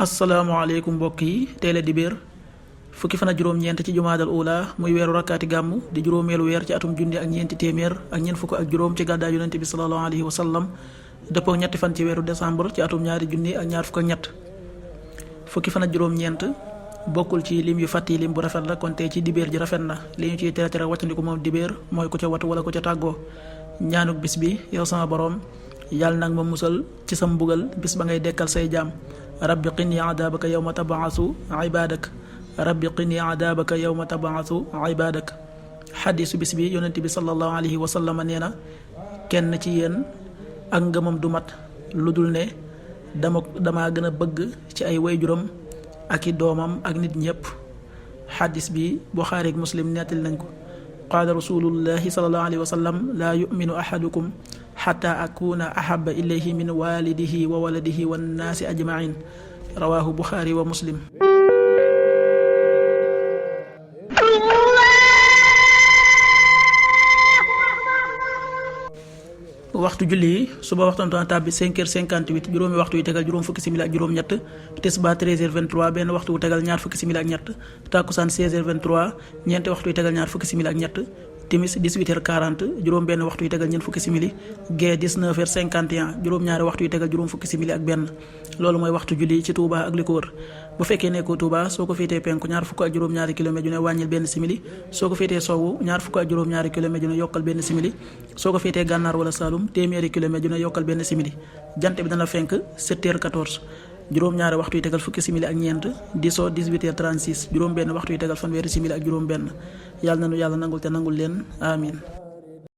asalaamaaleykum mbokk yi tey la dibéer fukki fan ak juróom-ñeent ci jumaadal ula muy weeru rakkaati gàmmu di juróomeelu weer ci atum junni ak ñeenti téeméer ak ñeent fukk ak juróom ci gàddaay yonente bi sallallahu alayhi wa sallam dëppoo ñetti fan ci weeru décembre ci atum ñaari junni ak ñaar fukk ak ñett fukki fan ak juróom-ñeent bokkul ci lim yu fàtti lim bu rafet la kon tey ci dibéer ji rafet na li ñu ciy tere wàccandiku moom dibéer mooy ku ca watu wala ku ca tàggoo ñaanuk bis bi yow sama borom yàlla nag ma musal ci sa mbugal bis ba ngay dekkal say jaam rabbi qini adaabaka yawma tabaasu ibaadak rabbi qini adaabaka yawma tabaasu ibaadak xadiisu bis bi yonent bi sallallahu alayhi wa sallam nee na kenn ci yéen ak ngëmam du mat lu dul ne dama gën a bëgg ci ay wayjuram ak i doomam ak nit ñépp xadiis bi Buxaari ak Muslim nettali nañ ko qaala rasulullahi sallallahu alayhi wa sallam laa yuminu ahadukum xataa akuna ahaba ilayhi min walidihi wa waladihi wannaasi ajmain rawaahu Buxaari wa Muslim. waxtu julli yi suba waxtaan tàbbi 5h58 juróomi waxtu yu tegal juróom fukki simili ak juróom-ñett tisbaar 13h23 benn waxtu wu tegal ñaar fukki simili ak ñett takkusaan 16h23 ñeenti waxtu yu tegal ñaar fukki simili ak ñett timis 18h40 juróom benn waxtu yu tegal ñeent fukki simili gee 19h51 juróom ñaari waxtu yu tegal juróom fukki simili ak benn loolu mooy waxtu julli ci Touba ak li ko wër bu fekkee nekkoo Touba soo ko féetee penku ñaar fukk ak juróom-ñaari kilomètre yu ne wàññil benn simili soo ko féetee sowwu ñaar fukk ak juróom-ñaari kilomètre yu ne yokkal benn simili soo ko féetee gànnaar wala Saloum téeméeri kilomètre yu ne yokkal benn simili jant bi dana fenk 7h14 juróom-ñaari waxtu yu tegal fukki simili ak ñeent di soo 18h36 juróom benn waxtu yu tegal fanweeri simili ak juróom benn yàlla nanu yàlla nangul te nangul leen amin